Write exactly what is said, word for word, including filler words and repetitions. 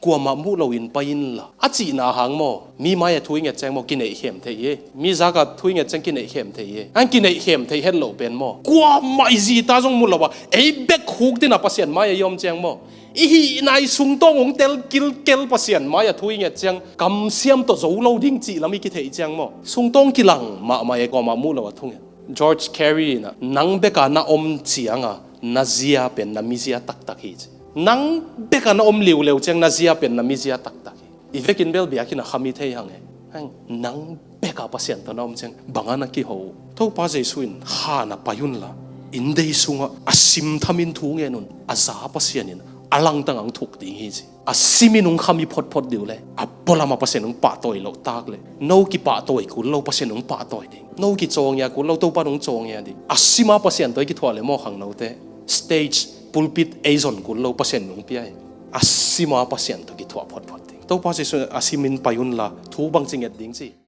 Kuamah muh loin pai inla a cihna hang maw, mi mai-ah thu i nget ciang maw, kineihkhem thei hi. Mi zakah thu i nget ciang kineihkhem thei hi. An kineihkhem thei het loh pen maw, kuamah i zita zong mu lo a, ei bek khukdin a Pasian mai-ah i om ciang maw, i hihna i sungtawng hong tel kilkel Pasian mai-ah thu i nget ciang kamsiam tawh zo lo ding cih lam i kitheih ciang maw, sungtawng kilang mahmah e, kuamah muh lo a thungen. George Carey in ah, nang beka na om cianga na zia pen na mizia taktak hi ci. Nang beka na om liuleu ciang na zia pen na mizia taktak hi. I vekin bel biakinn ah kham i thei hang e. Hang, nang beka Pasian tawh na om ciang banga na kiho uh? Topa Jesu in, khan ah pai unla, inn dei sungah a simthamin thu ngen un, a za Pasian in a langtang ang thuk ding hi ci. A simin hong kham i photphot dih uh le, a pualam ah Pasian hong pahtawi loh tak le, no kipahtawi kul lo, Pasian hong pahtawi ding. No kicawngia kul lo, Topa hong cawngia ding. A sima Pasian tawh i kithuah le maw khangnote, stage, pulpit ei zon kul lo, Pasian hong pia hi. A sima Pasian tawh kithuah photphot ding. Topa Jesu a simin pai unla thu bangci nget ding ci?